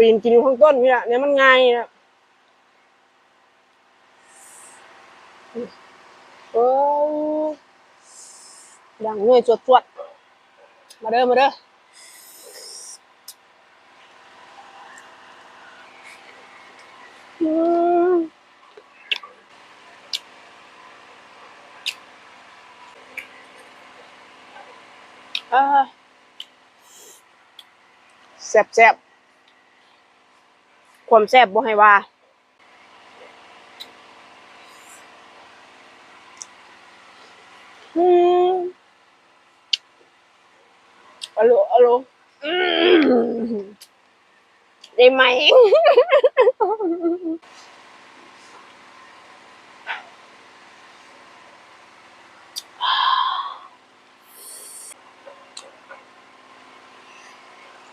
ປີນກິນຢູ່ເທິງຕົ້ນນີ້ລະ ແນວມັນງ່າຍນະ. ໂອ້ຍ ດັ່ງເນຍຈວດໆ ມາເດີ ມາເດີ. ອືມ ອາ ແຊບໆ ຄວາມແຊບບໍ່ໃຫ້ວ່າ. ອືມ ອະໂລ ອະໂລ ອືມ ໄດ້ໄໝ?